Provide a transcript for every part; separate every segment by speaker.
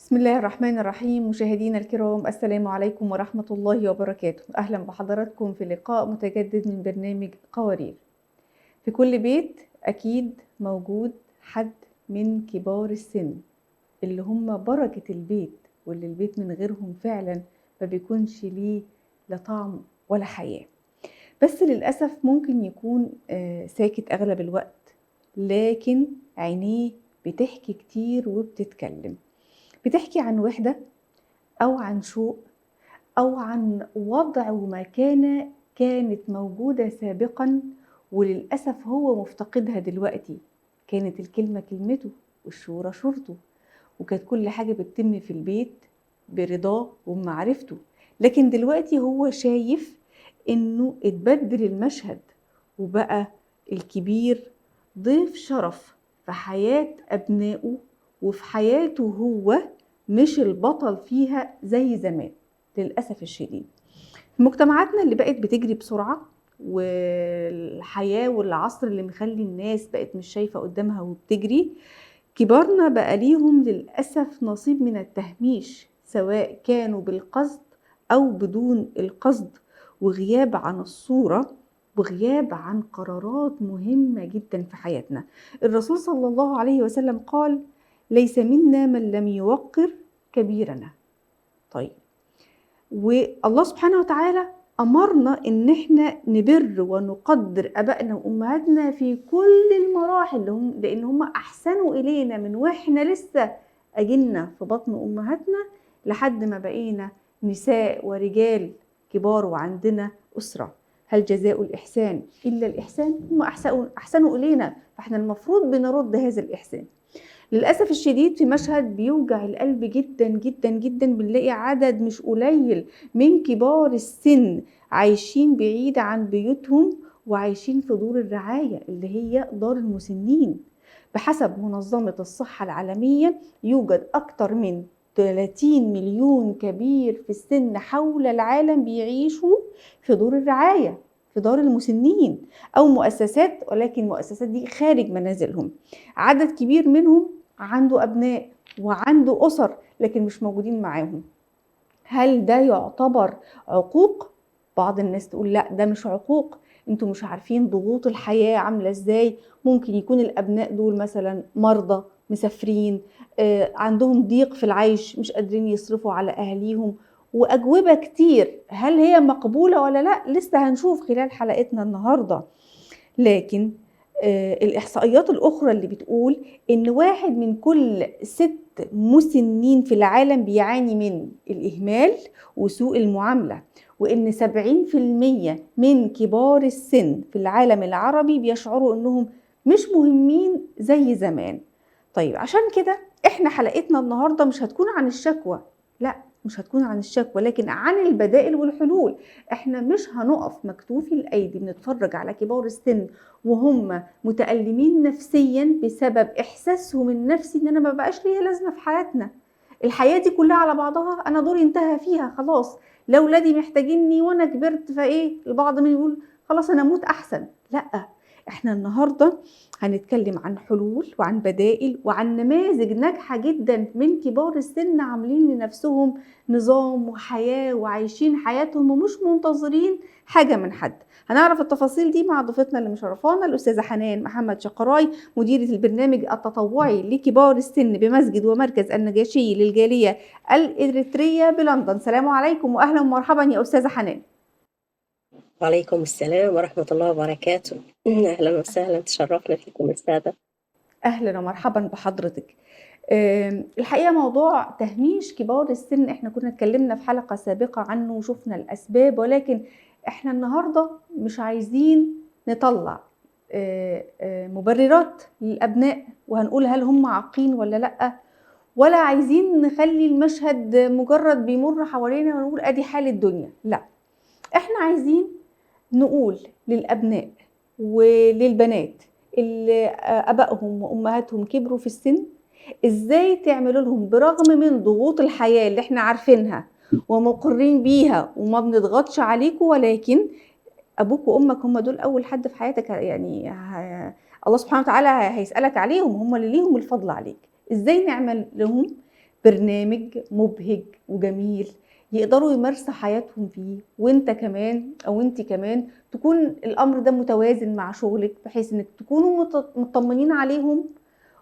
Speaker 1: بسم الله الرحمن الرحيم. مشاهدينا الكرام، السلام عليكم ورحمة الله وبركاته. أهلا بحضراتكم في لقاء متجدد من برنامج قوارير. في كل بيت أكيد موجود حد من كبار السن اللي هم بركة البيت، واللي البيت من غيرهم فعلا ما بيكونش ليه لا طعم ولا حياة. بس للأسف ممكن يكون ساكت أغلب الوقت، لكن عينيه بتحكي كتير وبتتكلم. بتحكي عن وحدة أو عن شوق أو عن وضع ومكانة كانت موجودة سابقا وللأسف هو مفتقدها دلوقتي. كانت الكلمة كلمته والشورى شورته، وكانت كل حاجة بتتم في البيت برضاه وبمعرفته، لكن دلوقتي هو شايف إنه اتبدل المشهد وبقى الكبير ضيف شرف في حياة أبنائه وفي حياته هو، مش البطل فيها زي زمان للأسف الشديد. في مجتمعاتنا اللي بقت بتجري بسرعة، والحياة والعصر اللي مخلي الناس بقت مش شايفة قدامها وبتجري، كبارنا بقى ليهم للأسف نصيب من التهميش، سواء كانوا بالقصد أو بدون القصد، وغياب عن الصورة وغياب عن قرارات مهمة جدا في حياتنا. الرسول صلى الله عليه وسلم قال: ليس منا من لم يوقر كبيرنا. طيب، والله سبحانه وتعالى أمرنا إن إحنا نبر ونقدر أبائنا وأمهاتنا في كل المراحل، لأن هم أحسنوا إلينا من وإحنا لسه أجلنا في بطن أمهاتنا لحد ما بقينا نساء ورجال كبار وعندنا أسرة. هل جزاء الإحسان إلا الإحسان؟ هم أحسنوا إلينا، فإحنا المفروض بنرد هذا الإحسان. للأسف الشديد في مشهد بيوجع القلب جدا جدا جدا، بنلاقي عدد مش قليل من كبار السن عايشين بعيد عن بيوتهم وعايشين في دور الرعاية اللي هي دار المسنين. بحسب منظمة الصحة العالمية يوجد أكثر من 30 مليون كبير في السن حول العالم بيعيشوا في دور الرعاية، في دار المسنين أو مؤسسات، ولكن المؤسسات دي خارج منازلهم. عدد كبير منهم عنده أبناء وعنده أسر لكن مش موجودين معاهم. هل ده يعتبر عقوق؟ بعض الناس تقول لا، ده مش عقوق، انتوا مش عارفين ضغوط الحياة عاملة ازاي. ممكن يكون الأبناء دول مثلا مرضى، مسافرين، عندهم ضيق في العيش، مش قادرين يصرفوا على أهاليهم، وأجوبة كتير. هل هي مقبولة ولا لا؟ لسه هنشوف خلال حلقتنا النهاردة. لكن الإحصائيات الأخرى اللي بتقول إن 1 من كل 6 مسنين في العالم بيعاني من الإهمال وسوء المعاملة، وإن 70% من كبار السن في العالم العربي بيشعروا إنهم مش مهمين زي زمان. طيب، عشان كده إحنا حلقتنا النهاردة مش هتكون عن الشكوى، لا مش هتكون عن الشكوى، لكن عن البدائل والحلول. احنا مش هنقف مكتوفي الايدي بنتفرج على كبار السن وهم متألمين نفسيا بسبب احساسهم النفسي ان انا ما بقاش ليا لازمه في حياتنا، الحياه دي كلها على بعضها انا دوري انتهى فيها خلاص، لو ولادي محتاجيني وانا كبرت فايه، البعض من يقول خلاص انا اموت احسن. لا، احنا النهارده هنتكلم عن حلول وعن بدائل وعن نماذج ناجحة جدا من كبار السن عاملين لنفسهم نظام وحياة وعايشين حياتهم ومش منتظرين حاجة من حد. هنعرف التفاصيل دي مع ضيفتنا اللي مشرفانا الأستاذة حنان محمد شقراي، مديرة البرنامج التطوعي لكبار السن بمسجد ومركز النجاشي للجالية الإريترية بلندن. السلام عليكم وأهلا ومرحبا يا أستاذة حنان.
Speaker 2: وعليكم السلام ورحمة الله وبركاته. أهلا وسهلا، تشرفنا فيكم السادة.
Speaker 1: أهلا ومرحبا بحضرتك. الحقيقة موضوع تهميش كبار السن احنا كنا اتكلمنا في حلقة سابقة عنه وشفنا الأسباب، ولكن احنا النهاردة مش عايزين نطلع مبررات للأبناء وهنقول هل هم عاقين ولا لأ، ولا عايزين نخلي المشهد مجرد بيمر حوالينا ونقول أدي حال الدنيا. لا، احنا عايزين نقول للأبناء وللبنات اللي أبائهم وأمهاتهم كبروا في السن إزاي تعملوا لهم برغم من ضغوط الحياة اللي احنا عارفينها ومقرين بيها وما بنضغطش عليكم، ولكن أبوك وأمك هم دول أول حد في حياتك، يعني الله سبحانه وتعالى هيسألك عليهم، هم اللي ليهم الفضل عليك. إزاي نعمل لهم برنامج مبهج وجميل يقدروا يمارسوا حياتهم فيه، وانت كمان او انت كمان تكون الامر ده متوازن مع شغلك، بحيث انك تكونوا مطمنين عليهم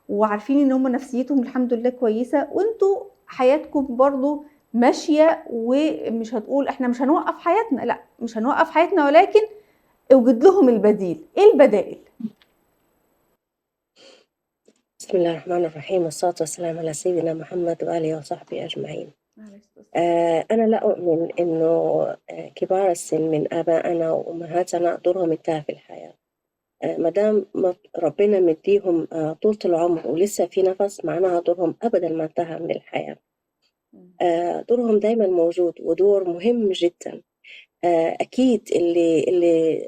Speaker 1: وعارفين ان هم نفسيتهم الحمد لله كويسة، وانتوا حياتكم برضو ماشية، ومش هتقول احنا مش هنوقف حياتنا، لا مش هنوقف حياتنا، ولكن اوجد لهم البديل. ايه البدائل؟
Speaker 2: بسم الله الرحمن الرحيم، والصلاة والسلام على سيدنا محمد وآله وصحبه أجمعين. أنا لا أؤمن إنه كبار السن من آبائنا وأمهاتنا دورهم انتهى في الحياة. ما دام ربنا مديهم طولة العمر ولسه في نفس، معناها دورهم أبدا ما انتهى من الحياة. دورهم دايما موجود ودور مهم جدا. أكيد اللي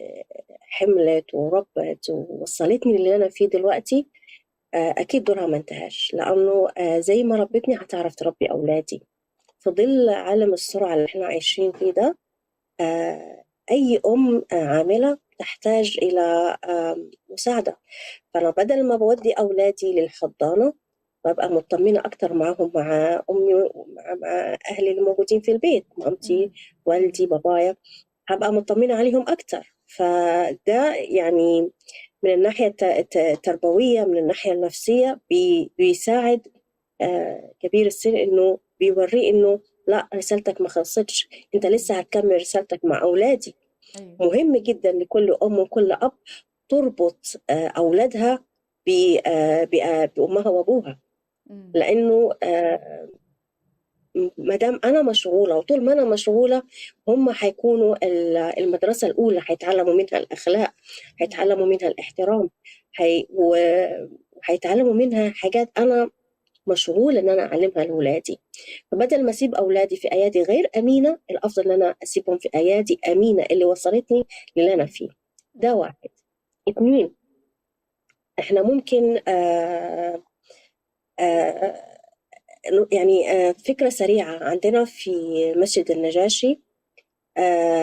Speaker 2: حملت وربت ووصلتني اللي أنا فيه دلوقتي، أكيد دورها ما انتهاش، لأنه زي ما ربتني هتعرف تربي أولادي. في ظل عالم السرعة اللي احنا عايشين فيه ده، أي أم عاملة تحتاج إلى مساعدة. فأنا بدل ما بودي أولادي للحضانة ببقى مطمنة أكتر معاهم، مع أمي ومع أهلي اللي موجودين في البيت، مامتي، والدي، بابايا، هبقى مطمنة عليهم أكتر. فده يعني من الناحية التربوية، من الناحية النفسية، بيساعد كبير السن إنه بيوريه إنه لا، رسالتك ما خلصتش، أنت لسه هتكمل رسالتك مع أولادي. مهم جدا لكل أم وكل أب تربط أولادها بأمها وأبوها، لأنه ما دام أنا مشغولة وطول ما أنا مشغولة هم هيكونوا المدرسة الأولى، هيتعلموا منها الأخلاق، هيتعلموا منها الاحترام، وهيتعلموا منها حاجات أنا مشغولة إن أنا أعلمها لأولادي. فبدل ما أسيب أولادي في أيادي غير أمينة، الأفضل إن أنا أسيبهم في أيادي أمينة اللي وصلتني للي أنا فيه. ده واحد. 2، إحنا ممكن فكرة سريعة عندنا في مسجد النجاشي،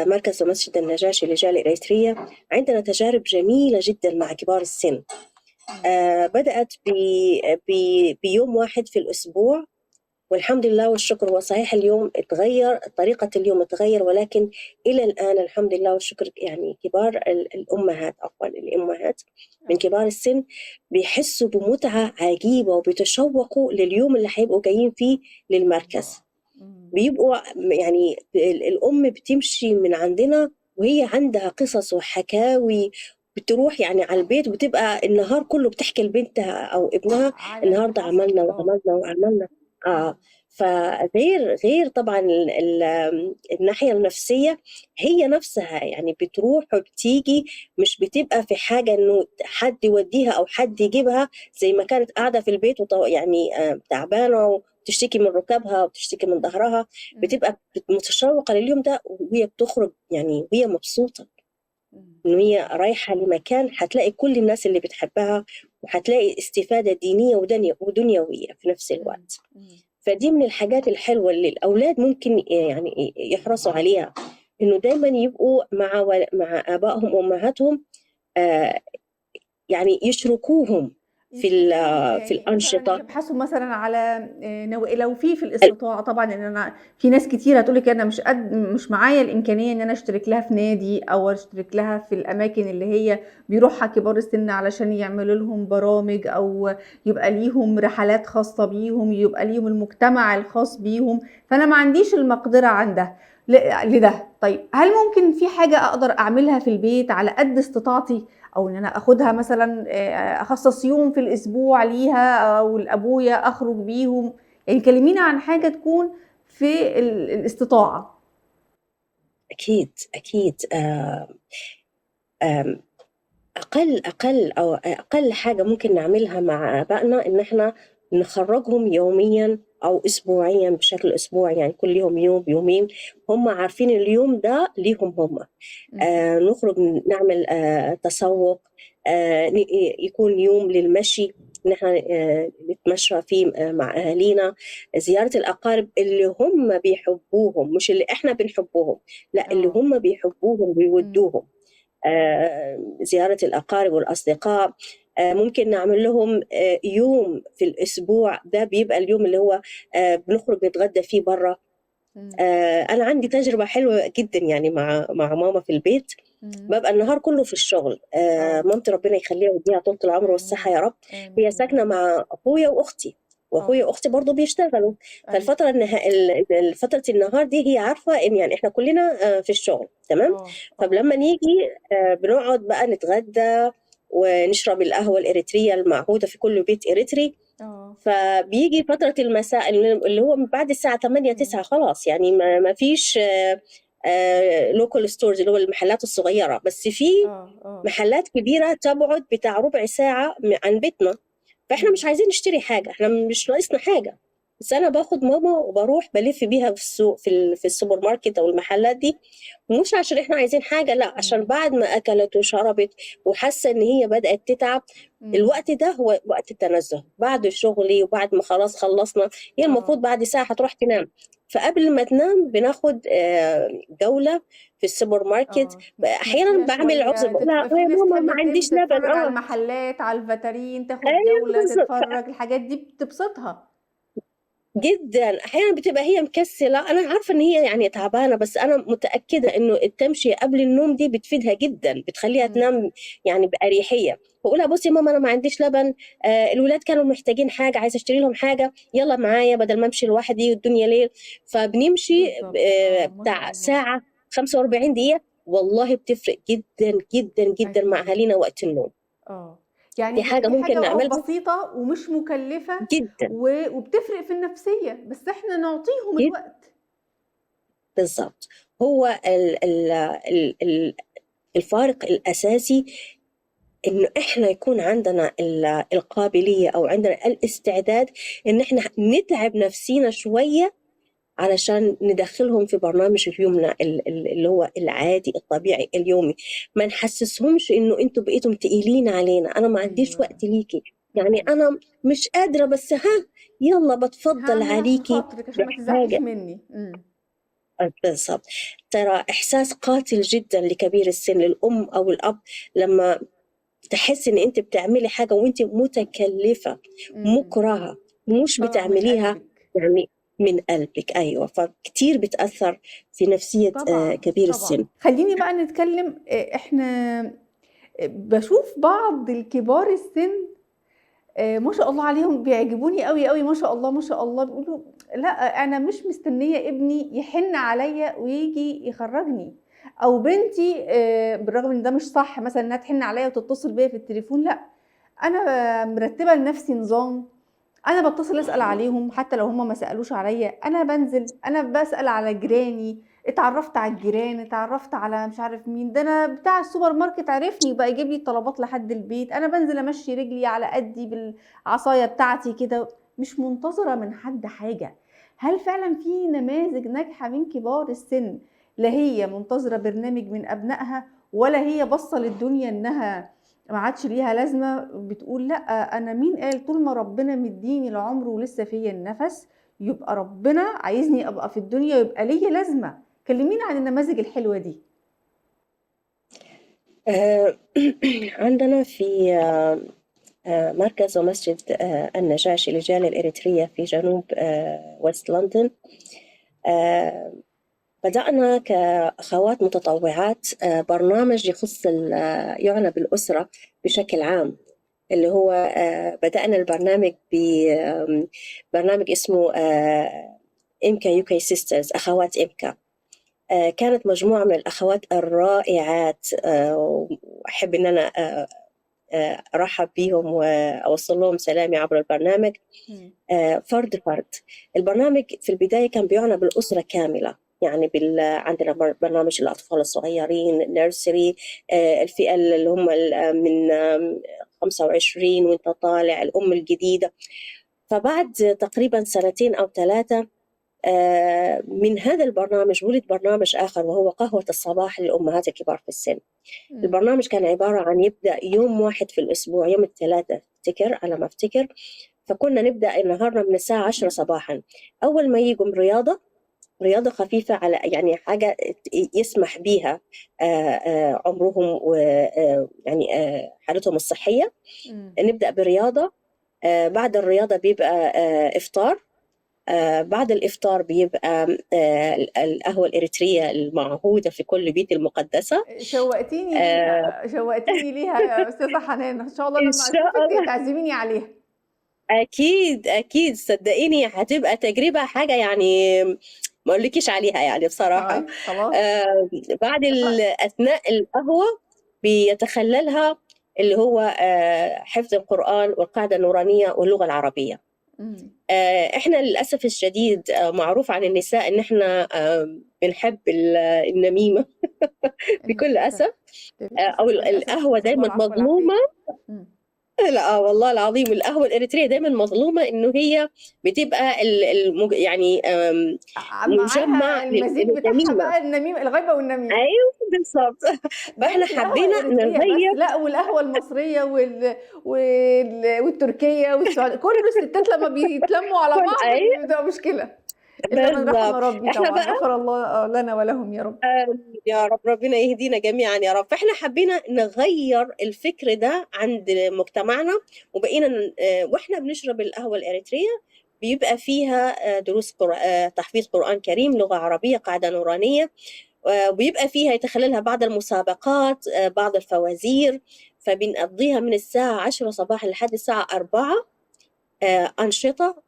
Speaker 2: مركز مسجد النجاشي للجالية الإريترية، عندنا تجارب جميلة جدا مع كبار السن. بدأت بيوم واحد في الأسبوع، والحمد لله والشكر. وصحيح اليوم اتغير، طريقة اليوم اتغير، ولكن إلى الآن الحمد لله والشكر كبار الأمهات، عفوا الأمهات من كبار السن بيحسوا بمتعة عجيبة وبيتشوقوا لليوم اللي هيبقوا جايين فيه للمركز. بيبقوا الأم بتمشي من عندنا وهي عندها قصص وحكاوي، بتروح على البيت وبتبقى النهار كله بتحكي لبنتها أو ابنها
Speaker 1: على
Speaker 2: النهاردة
Speaker 1: اللي حصل.
Speaker 2: عملنا وعملنا وعملنا. فغير طبعا الناحية النفسية هي نفسها بتروح وبتيجي، مش بتبقى في حاجة إنه حد يوديها أو حد يجيبها زي ما كانت قاعدة في البيت تعبانة وتشتكي من ركبها وتشتكي من ظهرها. بتبقى متشوقة لليوم ده وهي بتخرج وهي مبسوطة إن هي رايحة لمكان هتلاقي كل الناس اللي بتحبها، وهتلاقي استفادة دينية ودنيوية في نفس الوقت. فدي من الحاجات الحلوة اللي الأولاد ممكن يحرصوا عليها، إنه دايماً يبقوا مع آبائهم وأمهاتهم، يشركوهم في الأنشطة.
Speaker 1: يبحثوا مثلاً على، لو في الاستطاعة طبعاً، إن أنا في ناس كتير هتقول لك أنا مش معايا الإمكانية إن أنا أشترك لها في نادي أو أشترك لها في الأماكن اللي هي بيروحها كبار السن علشان يعملوا لهم برامج أو يبقى ليهم رحلات خاصة بيهم، يبقى ليهم المجتمع الخاص بيهم، فأنا ما عنديش المقدرة عندها لده. طيب هل ممكن في حاجة أقدر أعملها في البيت على قد استطاعتي، أو إن أنا أخدها مثلاً، أخصص يوم في الأسبوع ليها أو لأبويا أخرج بيهم؟ كلمينا عن حاجة تكون في الاستطاعة.
Speaker 2: أكيد، أكيد. أقل حاجة ممكن نعملها مع آبائنا إن إحنا نخرجهم يومياً أو أسبوعياً بشكل أسبوعي، كل يوم، يوم، يومين، هم عارفين اليوم ده ليهم هم. نخرج نعمل تسوق، يكون يوم للمشي، إن إحنا، نتمشى فيه، مع أهالينا، زيارة الأقارب اللي هم بيحبوهم، مش اللي إحنا بنحبوهم، لا، اللي هم بيحبوهم ويودوهم. زيارة الأقارب والأصدقاء، ممكن نعمل لهم يوم في الأسبوع، ده بيبقى اليوم اللي هو بنخرج نتغدى فيه بره. أنا عندي تجربة حلوة جدا يعني مع ماما في البيت. ببقى النهار كله في الشغل. مامتي ربنا يخليها ويديها طولة العمر والصحة يا رب. هي ساكنة مع أخويا وأختي، وأخويا وأختي برضو بيشتغلوا. فالفترة فترة النهار دي هي عارفة إن يعني إحنا كلنا في الشغل، تمام؟ فلما نيجي بنقعد بقى نتغدى ونشرب القهوة الإريترية المعهودة في كل بيت إريتري. فبيجي فترة المساء اللي هو من بعد الساعة 8 9 خلاص، يعني ما فيش local stores اللي هو المحلات الصغيرة، بس في محلات كبيرة تبعد بتاع ربع ساعة عن بيتنا. فإحنا مش عايزين نشتري حاجة، إحنا مش ناقصنا حاجة، بس أنا باخد ماما وبروح بلف بيها في السوق، في السوبر ماركت أو المحلات دي، مش عشان إحنا عايزين حاجة، لا، عشان بعد ما أكلت وشربت وحاسة إن هي بدأت تتعب، الوقت ده هو وقت التنزه بعد شغلي وبعد ما خلاص خلصنا. هي المفروض بعد ساعة هتروح تنام، فقبل ما تنام بناخد جولة في السوبر ماركت. أحيانا بعمل عذر، بقول لها
Speaker 1: في
Speaker 2: يا
Speaker 1: ناس
Speaker 2: ماما ما
Speaker 1: تحب
Speaker 2: عنديش لبن.
Speaker 1: تتفرج على المحلات، على الفاترين، تاخد جولة، تتفرج، الحاجات دي بتبسطها
Speaker 2: جدا. احيانا بتبقى هي مكسله، انا عارفه ان هي يعني تعبانة، بس انا متاكدة انه التمشيه قبل النوم دي بتفيدها جدا، بتخليها تنام يعني باريحية. بقولها بصي يا ماما انا ما عنديش لبن، الولاد كانوا محتاجين حاجة، عايزه اشتري لهم حاجة، يلا معايا بدل ما امشي لوحدي والدنيا ليل. فبنمشي بتاع ساعة 45 دقيقة، والله بتفرق جدا جدا جدا مع اهالينا وقت النوم.
Speaker 1: يعني
Speaker 2: دي حاجة ممكن نعملها
Speaker 1: بسيطة ومش مكلفة
Speaker 2: جدا
Speaker 1: وبتفرق في النفسية، بس احنا نعطيهم الوقت.
Speaker 2: بالظبط. هو ال ال ال ال الفارق الأساسي إنه إحنا يكون عندنا القابلية أو عندنا الاستعداد إن إحنا نتعب نفسينا شوية علشان ندخلهم في برنامج يومنا اللي هو العادي الطبيعي اليومي. ما نحسسهمش إنه أنتوا بقيتم تقيلين علينا، أنا ما عنديش وقت ليكي، يعني أنا مش قادرة، بس ها يلا بتفضل عليكي
Speaker 1: عشان ما تزعليش مني.
Speaker 2: بالضبط. ترى إحساس قاتل جدا لكبير السن، للأم أو الأب، لما تحس إن أنت بتعملي حاجة وأنت متكلفة مكرهة، مش بتعمليها يعني من قلبك. أيوة، فكتير بتأثر في نفسية كبير السن.
Speaker 1: خليني بقى نتكلم، إحنا بشوف بعض الكبار السن ما شاء الله عليهم، بيعجبوني قوي قوي، ما شاء الله ما شاء الله، بيقولوا لا أنا مش مستنية ابني يحن عليا ويجي يخرجني، أو بنتي، بالرغم إن ده مش صح مثلا إنها تحن عليا وتتصل بيا في التليفون، لا أنا مرتبة لنفسي نظام، أنا بتصل أسأل عليهم حتى لو هم ما سألوش عليا، أنا بنزل، أنا بسأل على جيراني، اتعرفت على الجيران، اتعرفت على مش عارف مين، ده أنا بتاع السوبر ماركت عرفني وبقى يجيب لي الطلبات لحد البيت، أنا بنزل أمشي رجلي على قدي بالعصاية بتاعتي كده، مش منتظرة من حد حاجة. هل فعلا في نماذج ناجحة من كبار السن لا هي منتظرة برنامج من أبنائها، ولا هي باصة للدنيا إنها ما عادش ليها لازمة، بتقول لا أنا مين قال، طول ما ربنا مديني العمر ولسه فيا النفس يبقى ربنا عايزني أبقى في الدنيا ويبقى ليا لازمة. كلمينا عن النماذج الحلوة دي.
Speaker 2: عندنا في مركز ومسجد النجاشي للجالية الإريترية في جنوب ويست لندن، بدأنا كأخوات متطوعات برنامج يخص يعنى بالأسرة بشكل عام، اللي هو بدأنا البرنامج ببرنامج اسمه إمكا UK Sisters، أخوات إمكا. كانت مجموعة من الأخوات الرائعات، وأحب إن أنا أرحب بيهم وأوصل لهم سلامي عبر البرنامج. فرد فرد. البرنامج في البداية كان بيعنى بالأسرة كاملة، يعني عندنا برنامج الأطفال الصغيرين، nursery، الفئة اللي هم من 25 وانت طالع، الأم الجديدة. فبعد تقريبا 2 أو 3 من هذا البرنامج ولد برنامج آخر، وهو قهوة الصباح للأمهات الكبار في السن. البرنامج كان عبارة عن يبدأ يوم واحد في الأسبوع، يوم الثلاثاء أفتكر، على ما أفتكر. فكنا نبدأ نهارنا من الساعة 10 صباحا، أول ما يجوا من الرياضة رياضة خفيفة على يعني حاجة يسمح بيها عمرهم ويعني حالتهم الصحية. نبدأ برياضة، بعد الرياضة بيبقى إفطار، بعد الإفطار بيبقى القهوة الإريترية المعهودة في كل بيت المقدسة.
Speaker 1: شوقتيني ليها، شوقتيني ليها يا أستاذة حنان، إن شاء الله لما أشوفك تعزميني عليها.
Speaker 2: أكيد أكيد، صدقيني هتبقى تجربة حاجة يعني ما أقولكيش عليها يعني بصراحة.
Speaker 1: خلاص.
Speaker 2: بعد أثناء القهوة بيتخللها اللي هو حفظ القرآن والقاعدة النورانية واللغة العربية. احنا للأسف الشديد معروف عن النساء ان احنا بنحب النميمة بكل أسف، او القهوة دايما مظلومة. لا والله العظيم القهوة الإريترية دايما مظلومة، انه هي بتبقى يعني مجمع
Speaker 1: المزيج بتاعها بقى النميمة، الغيبة والنميمة.
Speaker 2: ايوه بالظبط. فاحنا حبينا نغير،
Speaker 1: لا والقهوة المصرية والتركية والسعودية، كل الستات لما بيتلموا على بعض بتبقى مشكلة. إلا من رحم ربي طبعا، غفر الله لنا ولهم يا رب.
Speaker 2: يا رب، ربنا يهدينا جميعا يا رب. فاحنا حبينا نغير الفكر ده عند مجتمعنا، وبقينا واحنا بنشرب القهوة الإريترية بيبقى فيها دروس تحفيظ قرآن كريم، لغة عربية، قاعدة نورانية، وبيبقى فيها يتخللها بعض المسابقات، بعض الفوازير. فبنقضيها من الساعة 10 صباحا لحد الساعة 4 أنشطة،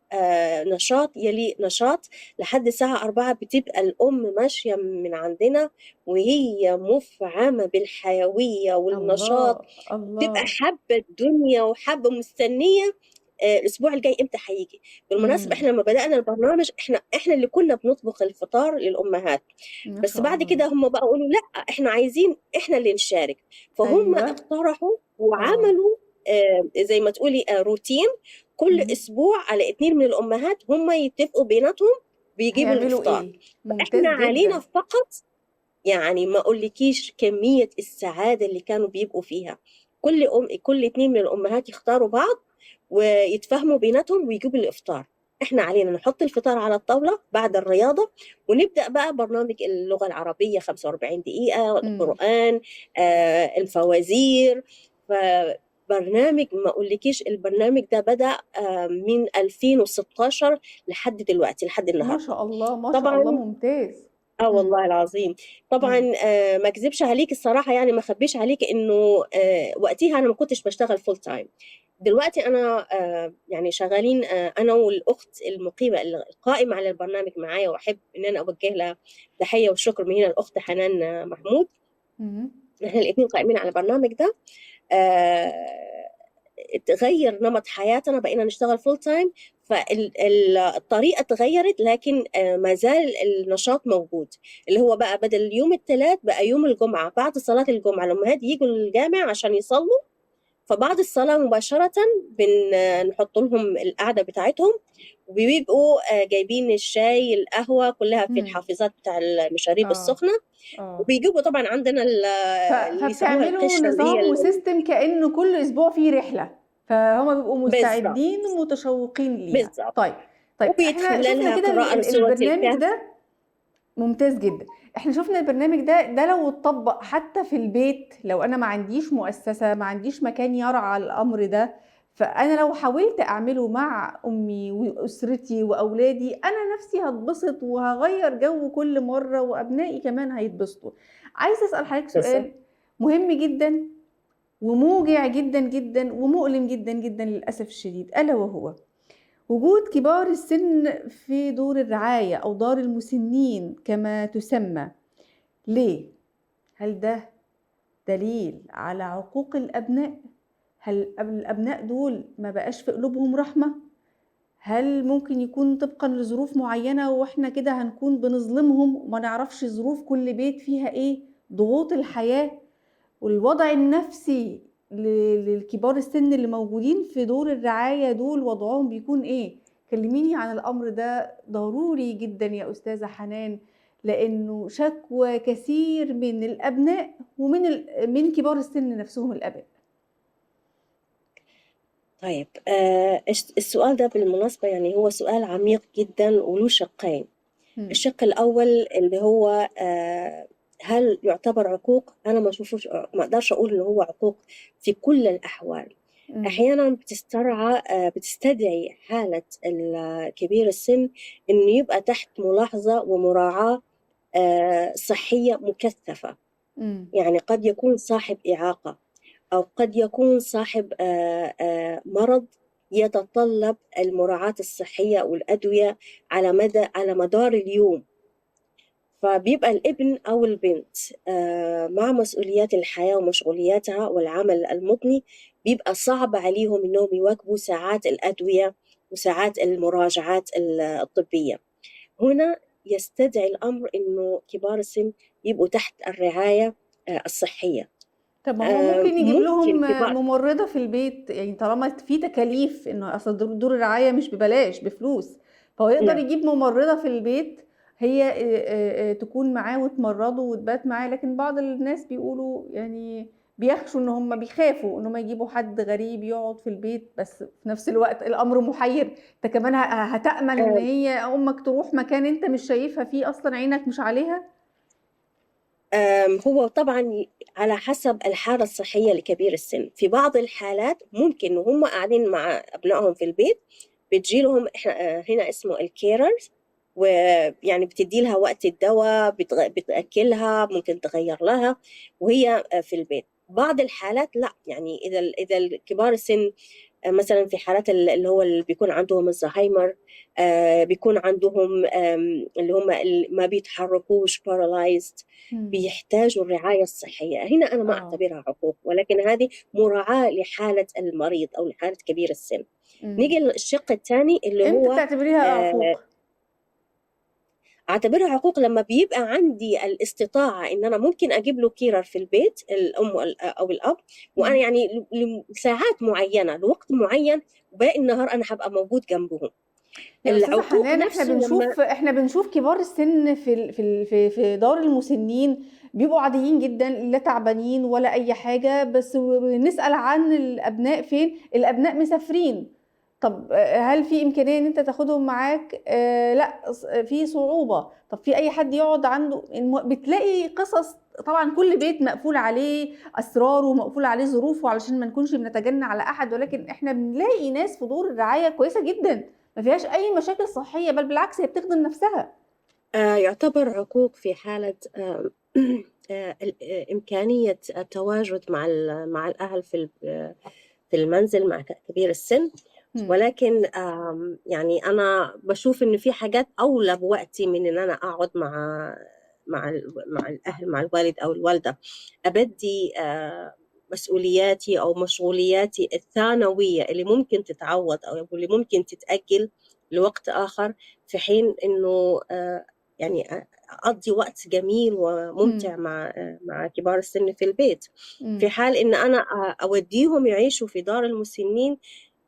Speaker 2: نشاط يلي نشاط لحد الساعة 4. بتبقى الأم ماشية من عندنا وهي مفعمة بالحيوية والنشاط.
Speaker 1: الله.
Speaker 2: تبقى حابة الدنيا وحابة مستنية الأسبوع الجاي إمتى هيجي. بالمناسبة إحنا لما بدأنا البرنامج إحنا اللي كنا بنطبخ الفطار للأمهات، بس بعد كده هم بقى قالوا لا إحنا عايزين إحنا اللي نشارك، فهم اقترحوا وعملوا زي ما تقولي روتين كل أسبوع على 2 من الأمهات هم يتفقوا بيناتهم بيجيبوا الإفطار. إحنا علينا فقط، يعني ما أقولكيش كمية السعادة اللي كانوا بيبقوا فيها. كل 2 من الأمهات يختاروا بعض ويتفاهموا بيناتهم ويجيبوا الإفطار. إحنا علينا نحط الفطار على الطاولة بعد الرياضة، ونبدأ بقى برنامج اللغة العربية 45 دقيقة، القرآن، الفوازير. برنامج ما أقولكيش، البرنامج ده بدأ من 2016 لحد دلوقتي، لحد النهارده.
Speaker 1: ما شاء الله، ما شاء الله، ممتاز.
Speaker 2: والله العظيم. طبعا ما اكذبش عليك الصراحة، يعني ما اخبيش عليك انه وقتها انا ما كنتش بشتغل full time. دلوقتي انا يعني شغالين انا والاخت المقيمه القائمة على البرنامج معايا، واحب ان انا اوجه لها تحية وشكر من هنا، الاخت حنان محمود. احنا الاثنين قائمين على البرنامج ده. تغير نمط حياتنا، بقينا نشتغل full time، فالطريقة تغيرت، لكن ما زال النشاط موجود، اللي هو بقى بدل يوم الثلاث بقى يوم الجمعة بعد صلاة الجمعة. الأمهات يجوا الجامع عشان يصلوا، فبعد الصلاة مباشرة بنحط لهم القعدة بتاعتهم، وبيبقوا جايبين الشاي القهوة كلها في الحافظات بتاع المشاريب السخنة. وبيجيبوا طبعا عندنا
Speaker 1: اللي فبتعملوا نظام و system كأنه كل أسبوع فيه رحلة، فهم بيبقوا مستعدين ومتشوقين ليها.
Speaker 2: بالظبط.
Speaker 1: طيب احنا شفنا كده البرنامج ده ممتاز جدا. احنا شفنا البرنامج ده لو اتطبق حتى في البيت، لو انا ما عنديش مؤسسة، ما عنديش مكان يرعى الامر ده، فانا لو حاولت اعمله مع امي واسرتي واولادي، انا نفسي هتبسط وهغير جو كل مرة، وابنائي كمان هيتبسطوا. عايزة اسأل حضرتك سؤال مهم جدا وموجع جدا جدا ومؤلم جدا جدا للأسف الشديد، ألا وهو وجود كبار السن في دور الرعاية أو دار المسنين كما تسمى. ليه؟ هل ده دليل على عقوق الأبناء؟ هل الأبناء دول ما بقاش في قلوبهم رحمة؟ هل ممكن يكون طبقا لظروف معينة وإحنا كده هنكون بنظلمهم وما نعرفش ظروف كل بيت فيها إيه؟ ضغوط الحياة والوضع النفسي للكبار السن اللي موجودين في دور الرعاية دول وضعهم بيكون ايه؟ كلميني عن الأمر ده، ضروري جدا يا أستاذة حنان، لأنه شكوى كثير من الأبناء ومن من كبار السن نفسهم الآباء.
Speaker 2: طيب السؤال ده بالمناسبة يعني هو سؤال عميق جدا وله شقين. الشق الأول اللي هو هل يعتبر عقوق؟ أنا ما أشوفوش، ما أقدرش أقول إن هو عقوق في كل الأحوال. أحيانا بتستدعي حالة كبير السن إنه يبقى تحت ملاحظة ومراعاة صحية مكثفة. يعني قد يكون صاحب إعاقة أو قد يكون صاحب مرض يتطلب المراعاة الصحية والأدوية على مدار اليوم. فبيبقى الابن أو البنت مع مسؤوليات الحياة ومشغولياتها والعمل المضني بيبقى صعب عليهم إنهم يواكبوا ساعات الأدوية وساعات المراجعات الطبية. هنا يستدعي الأمر إنه كبار السن يبقوا تحت الرعاية الصحية.
Speaker 1: طب ما هو ممكن يجيب لهم
Speaker 2: كبار
Speaker 1: ممرضة في البيت، يعني طالما في تكاليف إنه أصل دور الرعاية مش ببلاش، بفلوس، فهو يقدر يجيب ممرضة في البيت هي تكون معاه وتمرضه وتبات معاه. لكن بعض الناس بيقولوا يعني بيخشوا إن هم بيخافوا إن هم يجيبوا حد غريب يقعد في البيت، بس في نفس الوقت الأمر محير. أنت كمان هتأمن إن هي أمك تروح مكان أنت مش شايفها فيه أصلاً، عينك مش عليها؟
Speaker 2: هو طبعاً على حسب الحالة الصحية لكبير السن. في بعض الحالات ممكن وهم قاعدين مع أبنائهم في البيت بتجيلهم، إحنا هنا اسمه الكيررز، ويعني بتدي لها وقت الدواء، بتأكلها، ممكن تغير لها وهي في البيت. بعض الحالات لا، يعني إذا الكبار السن مثلاً في حالات اللي هو اللي بيكون عندهم الزهايمر، بيكون عندهم، اللي هم ما بيتحركوش، paralyzed، بيحتاجوا الرعاية الصحية. هنا أنا ما أعتبرها عقوق، ولكن هذه مراعاة لحالة المريض أو لحالة كبير السن. نيجي للشق الثاني اللي
Speaker 1: أنت
Speaker 2: هو،
Speaker 1: تعتبريها عقوق؟
Speaker 2: أعتبرها عقوق لما بيبقى عندي الاستطاعة إن أنا ممكن أجيب له كيرر في البيت، الأم أو الأب، وأنا لساعات معينة، لوقت معين، وباقي النهار أنا هبقى موجود جنبهم.
Speaker 1: يا أستاذة
Speaker 2: العقوق
Speaker 1: حنان،
Speaker 2: نفسه لما
Speaker 1: إحنا بنشوف كبار السن في دار المسنين بيبقوا عاديين جدا، لا تعبانين ولا أي حاجة، بس نسأل عن الأبناء فين؟ الأبناء مسافرين. طب هل في إمكانية إن أنت تاخدهم معاك؟ لا، في صعوبة. طب في أي حد يقعد عنده؟ بتلاقي قصص، طبعا كل بيت مقفول عليه أسراره ومقفول عليه ظروفه علشان ما نكونش بنتجنى على أحد، ولكن إحنا بنلاقي ناس في دور الرعاية كويسة جدا ما فيهاش أي مشاكل صحية، بل بالعكس هي بتخدم نفسها.
Speaker 2: يعتبر عقوق في حالة، إمكانية التواجد مع الأهل في المنزل مع كبير السن. ولكن أنا بشوف إن في حاجات أولى بوقتي من إن أنا أقعد مع الأهل، مع الوالد أو الوالدة. أبدي مسؤولياتي أو مشغولياتي الثانوية اللي ممكن تتعوض أو اللي ممكن تتأجل لوقت آخر، في حين إنه أقضي وقت جميل وممتع مع كبار السن في البيت. في حال إن أنا أوديهم يعيشوا في دار المسنين،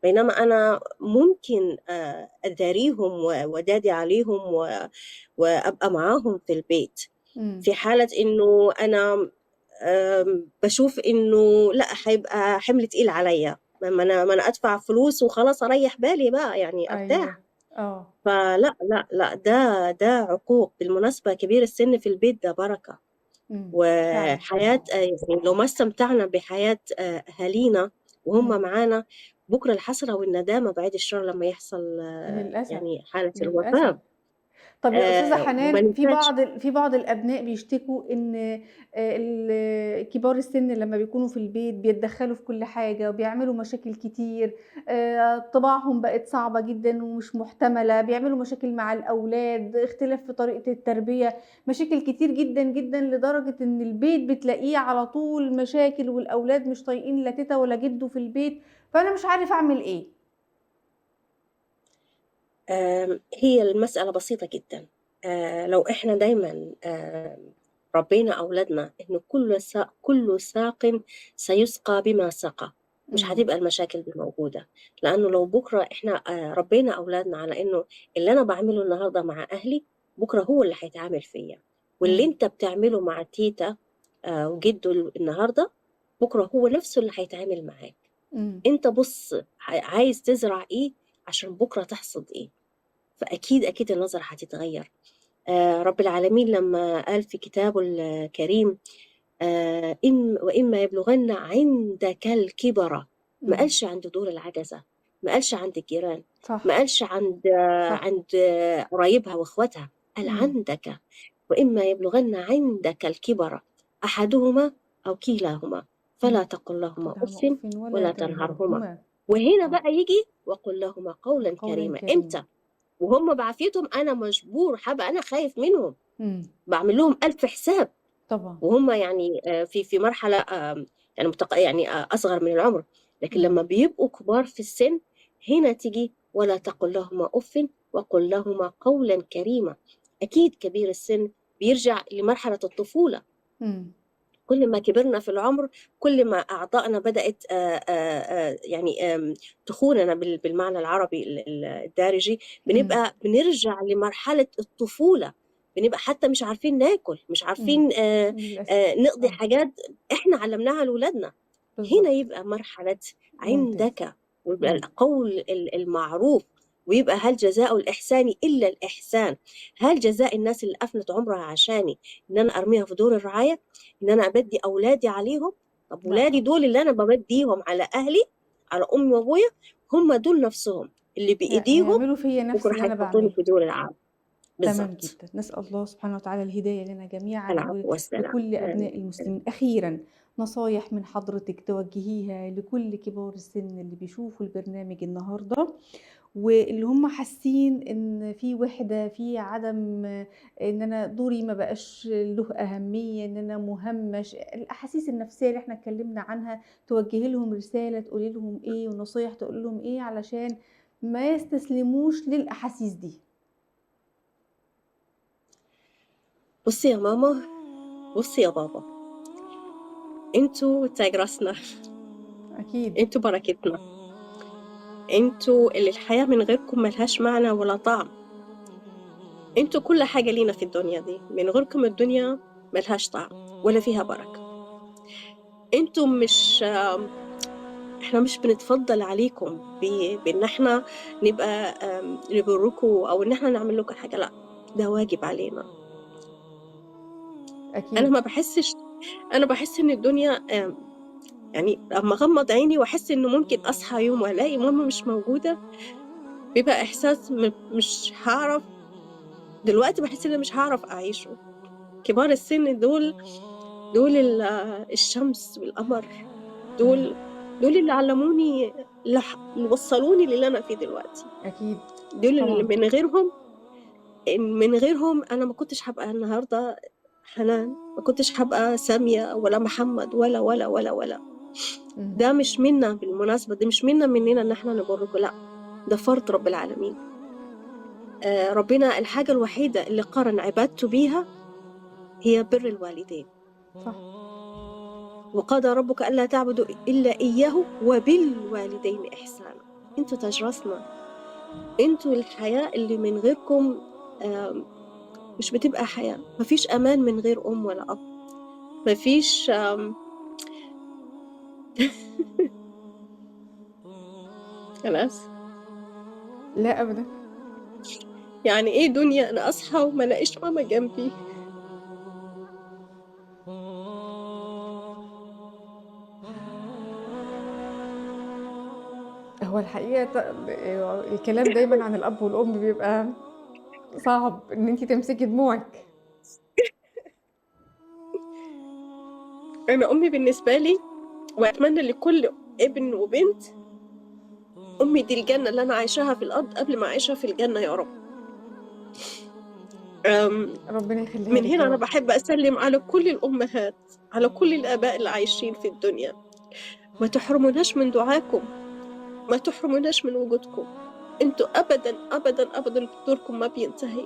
Speaker 2: بينما أنا ممكن أداريهم ودادي عليهم وأبقى معاهم في البيت. في حالة إنه أنا بشوف إنه لا، هيبقى حمل تقيل عليا، ما أنا أدفع فلوس وخلاص أريح بالي بقى، أرتاح. فلا، لا، لا، ده عقوق. بالمناسبة كبير السن في البيت ده بركة. وحياة، لو ما استمتعنا بحياة أهالينا وهم معانا، بكرة الحسرة والندامة بعيد الشر لما يحصل، حالة الوفاة.
Speaker 1: طب يا أستاذة حنان،
Speaker 2: وما ننساش.
Speaker 1: في بعض الأبناء بيشتكوا إن، كبار السن لما بيكونوا في البيت بيتدخلوا في كل حاجة وبيعملوا مشاكل كتير، طباعهم بقت صعبة جدا ومش محتملة، بيعملوا مشاكل مع الأولاد، اختلاف في طريقة التربية، مشاكل كتير جدا جدا، لدرجة إن البيت بتلاقيه على طول مشاكل، والأولاد مش طايقين لا تيتا ولا جدو في البيت، فأنا مش عارف أعمل إيه.
Speaker 2: هي المسألة بسيطة جدا. لو إحنا دايما، ربينا أولادنا إنه كل ساق سيسقى بما سقى، مش هتبقى المشاكل دي موجودة. لأنه لو بكرة إحنا، ربينا أولادنا على إنه اللي أنا بعمله النهاردة مع أهلي بكرة هو اللي هيتعامل فيا، واللي أنت بتعمله مع تيتا، وجده النهاردة بكرة هو نفسه اللي هيتعامل معاك. أنت بص، عايز تزرع إيه عشان بكرة تحصد إيه. فأكيد أكيد النظرة هتتغير. رب العالمين لما قال في كتابه الكريم وإما يبلغن عندك الكبر، ما قالش عند دور العجزة، ما قالش عند الجيران،
Speaker 1: صح.
Speaker 2: ما قالش عند قرايبها واخواتها، قال عندك. وإما يبلغن عندك الكبر أحدهما أو كلاهما فلا تقل لهما أف ولا تنهرهما. وهنا بقى يجي وقل لهما قولا كريما. إمتى؟ وهم بعافيتهم أنا مجبور، هبقى أنا خايف منهم، بعمل لهم 1000 حساب
Speaker 1: طبعا،
Speaker 2: وهم يعني في مرحلة يعني يعني أصغر من العمر. لكن لما بيبقوا كبار في السن هنا تيجي ولا تقل لهما أف وقل لهما قولا كريما. أكيد كبير السن بيرجع لمرحلة الطفولة. كل ما كبرنا في العمر كل ما أعضائنا بدأت يعني تخوننا بالمعنى العربي الدارجي، بنبقى بنرجع لمرحلة الطفولة، بنبقى حتى مش عارفين ناكل، مش عارفين نقضي حاجات احنا علمناها لأولادنا. هنا يبقى مرحلة عندك، ويبقى القول المعروف، ويبقى هل جزاء الإحسان إلا الإحسان؟ هل جزاء الناس اللي أفنت عمرها عشاني إن أنا أرميها في دور الرعاية؟ إن أنا أبدي أولادي عليهم؟ طب أولادي دول اللي أنا ببديهم على أهلي، على أمي وأبويا، هم دول نفسهم اللي بإيديهم
Speaker 1: يعملوا فيا نفس اللي أنا بعمله
Speaker 2: في دور العالم.
Speaker 1: تمام جدا. نسأل الله سبحانه وتعالى الهداية لنا جميعا ولكل أبناء المسلمين. أخيرا نصايح من حضرتك توجهيها لكل كبار السن اللي بيشوفوا البرنامج النهاردة واللي هم حاسين ان في وحدة، في عدم، ان انا دوري ما بقاش له اهمية، ان انا مهمش، الاحاسيس النفسية اللي احنا اتكلمنا عنها، توجهي لهم رسالة تقولي لهم ايه ونصايح تقول لهم ايه علشان ما يستسلموش للاحاسيس دي؟
Speaker 2: بصي يا ماما، بصي يا بابا، انتوا تاج راسنا،
Speaker 1: اكيد
Speaker 2: انتوا بركتنا، انتوا اللي الحياة من غيركم ملهاش معنى ولا طعم، انتوا كل حاجة لينا في الدنيا دي، من غيركم الدنيا ملهاش طعم ولا فيها بركة. انتوا مش، احنا مش بنتفضل عليكم بان احنا نبقى نبركم او ان احنا نعمل لكم حاجة، لا، ده واجب علينا.
Speaker 1: أكيد.
Speaker 2: انا ما بحسش، انا بحس ان الدنيا يعني لما اغمض عيني واحس انه ممكن اصحى يوم والاقي ماما مش موجوده، بيبقى احساس مش هعرف دلوقتي، بحس ان مش هعرف اعيشه. كبار السن دول الشمس والقمر، دول اللي علموني، اللي وصلوني للي انا فيه دلوقتي.
Speaker 1: اكيد
Speaker 2: دول اللي من غيرهم انا ما كنتش هبقى النهارده حنان، ما كنتش هبقى سامية ولا محمد ولا ولا ولا ولا. ده مش منا بالمناسبة، ده مش منا مننا ان احنا نبركه، لا، ده فرض رب العالمين. ربنا الحاجة الوحيدة اللي قارن عبادته بيها هي بر الوالدين.
Speaker 1: صح.
Speaker 2: وقضى ربك ألا تعبدوا إلا إياه وبالوالدين إحسانا. انتوا تاج راسنا، انتوا الحياة اللي من غيركم مش بتبقى حياة. مفيش أمان من غير أم ولا أب، مفيش خلاص.
Speaker 1: لا أبدا.
Speaker 2: يعني إيه دنيا أنا أصحى وما لاقيش ماما جنبي؟
Speaker 1: هو الحقيقة الكلام دايما عن الأب والأم بيبقى صعب ان انتي تمسكي دموعك.
Speaker 2: انا امي بالنسبه لي، واتمنى لكل ابن وبنت، امي دي الجنه اللي انا عايشاها في الارض قبل ما اعيشها في الجنه يا رب.
Speaker 1: ربنا يخليها.
Speaker 2: من هنا انا بحب اسلم على كل الامهات، على كل الاباء اللي عايشين في الدنيا. ما تحرموناش من دعاكم، ما تحرموناش من وجودكم. انتوا ابدا ابدا ابدا دوركم ما بينتهي.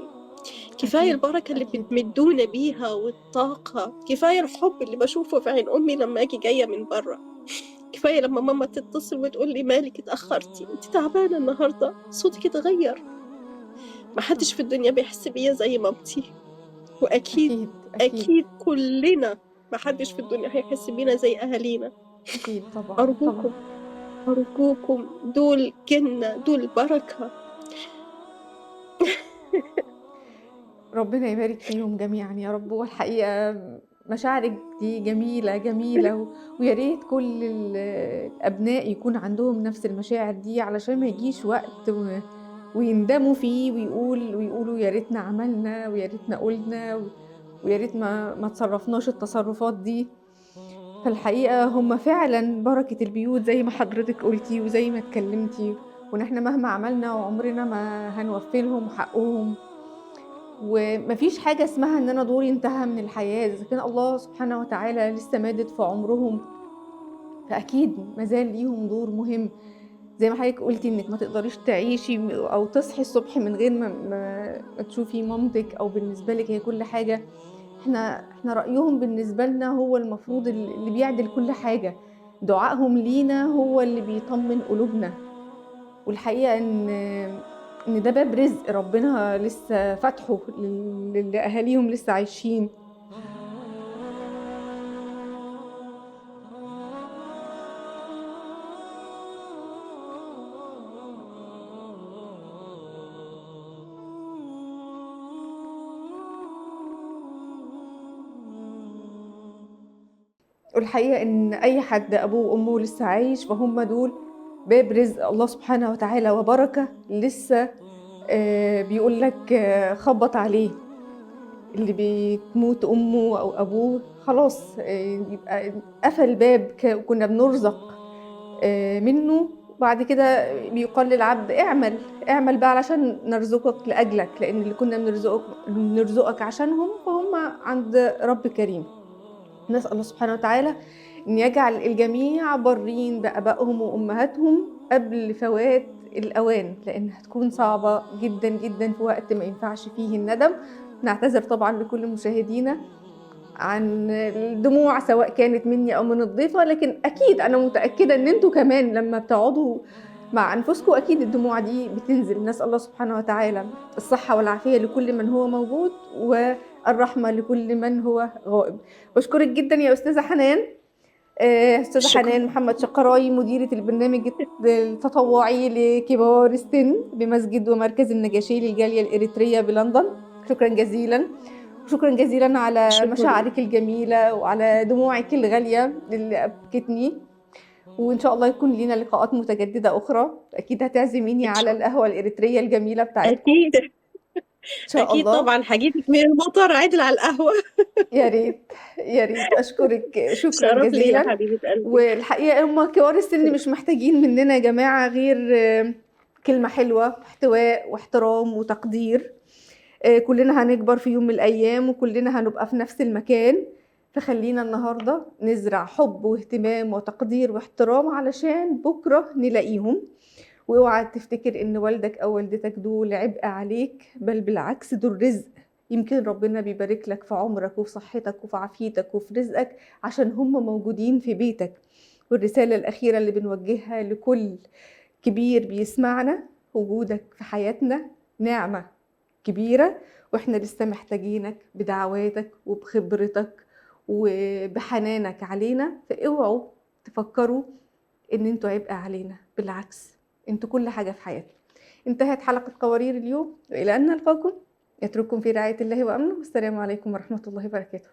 Speaker 2: كفايه البركه اللي بتمدونا بيها والطاقه، كفايه الحب اللي بشوفه في عين امي لما اجي جايه من بره، كفايه لما ماما تتصل وتقول لي مالك اتاخرتي، انت تعبانه النهارده، صوتك اتغير. ما حدش في الدنيا بيحس بيا زي مامتي، واكيد أكيد, أكيد كلنا ما حدش في الدنيا هيحس بينا زي اهالينا.
Speaker 1: اكيد طبعا.
Speaker 2: ارجوكم طبعا. أرجوكم، دول جنة، دول بركة.
Speaker 1: ربنا يبارك فيهم جميعا يا رب. والحقيقة مشاعرك دي جميلة جميلة، ويا ريت كل الأبناء يكون عندهم نفس المشاعر دي، علشان ما يجيش وقت ويندموا فيه ويقولوا يا ريتنا عملنا، ويا ريتنا قلنا، ويا ريت ما تصرفناش التصرفات دي. فالحقيقة هم فعلا بركة البيوت زي ما حضرتك قلتي وزي ما اتكلمتي، وإن احنا مهما عملنا وعمرنا ما هنوفي لهم حقهم، ومفيش حاجة اسمها إن أنا دوري انتهى من الحياة. إذا كان الله سبحانه وتعالى لسه مادد في عمرهم، فأكيد مازال ليهم دور مهم. زي ما حضرتك قلتي إنك ما تقدريش تعيشي أو تصحي الصبح من غير ما تشوفي مامتك، أو بالنسبة لك هي كل حاجة. احنا رأيهم بالنسبة لنا هو المفروض اللي بيعدل كل حاجة، دعائهم لينا هو اللي بيطمن قلوبنا. والحقيقة إن ده باب رزق ربنا لسه فاتحه لأهاليهم لسه عايشين. والحقيقة إن أي حد أبوه وأمه لسه عايش فهم دول باب رزق الله سبحانه وتعالى وبركة لسه، بيقول لك، خبط عليه. اللي بتموت أمه أو أبوه خلاص، يبقى قفل باب كنا بنرزق منه. بعد كده بيقال للعبد اعمل بقى علشان نرزقك لأجلك، لأن اللي كنا بنرزقك عشانهم فهم عند رب كريم. نسأل الله سبحانه وتعالى أن يجعل الجميع برين بأبائهم وأمهاتهم قبل فوات الأوان، لأن هتكون صعبة جدا جدا في وقت ما ينفعش فيه الندم. نعتذر طبعا لكل مشاهدينا عن الدموع سواء كانت مني أو من الضيفة، لكن أكيد أنا متأكدة أن أنتوا كمان لما بتقعدوا مع أنفسكم أكيد الدموع دي بتنزل. نسأل الله سبحانه وتعالى الصحة والعافية لكل من هو موجود، والرحمة لكل من هو غائب. بشكرك جدا يا أستاذة حنان. أستاذة حنان محمد شقراي، مديرة البرنامج التطوعي لكبار السن بمسجد ومركز النجاشي للجالية الإريترية بلندن. شكرا جزيلا، شكرا جزيلا على مشاعرك الجميلة وعلى دموعك الغالية اللي أبكتني، وإن شاء الله يكون لنا لقاءات متجددة أخرى. أكيد هتعزميني على القهوة الإريترية الجميلة بتاعتكم.
Speaker 2: أكيد أكيد طبعا، هجيبك من المطار عدل على القهوة.
Speaker 1: يا ريت يا ريت. أشكرك شكرا جزيلا. والحقيقة هم كبار السن مش محتاجين مننا يا جماعة غير كلمة حلوة، احتواء واحترام وتقدير. كلنا هنكبر في يوم من الأيام وكلنا هنبقى في نفس المكان، فخلينا النهاردة نزرع حب واهتمام وتقدير واحترام علشان بكرة نلاقيهم. واوعى تفتكر ان والدك او والدتك دول عبء عليك، بل بالعكس دول رزق. يمكن ربنا بيبارك لك في عمرك وفي صحتك وفي عافيتك وفي رزقك عشان هم موجودين في بيتك. والرسالة الأخيرة اللي بنوجهها لكل كبير بيسمعنا، وجودك في حياتنا نعمة كبيرة، واحنا لسه محتاجينك بدعواتك وبخبرتك وبحنانك علينا. فاوعوا تفكروا ان انتوا عبء علينا، بالعكس انتوا كل حاجة في حياتنا. انتهت حلقة قوارير اليوم، وإلى أن نلقاكم يترككم في رعاية الله وأمنه، والسلام عليكم ورحمة الله وبركاته.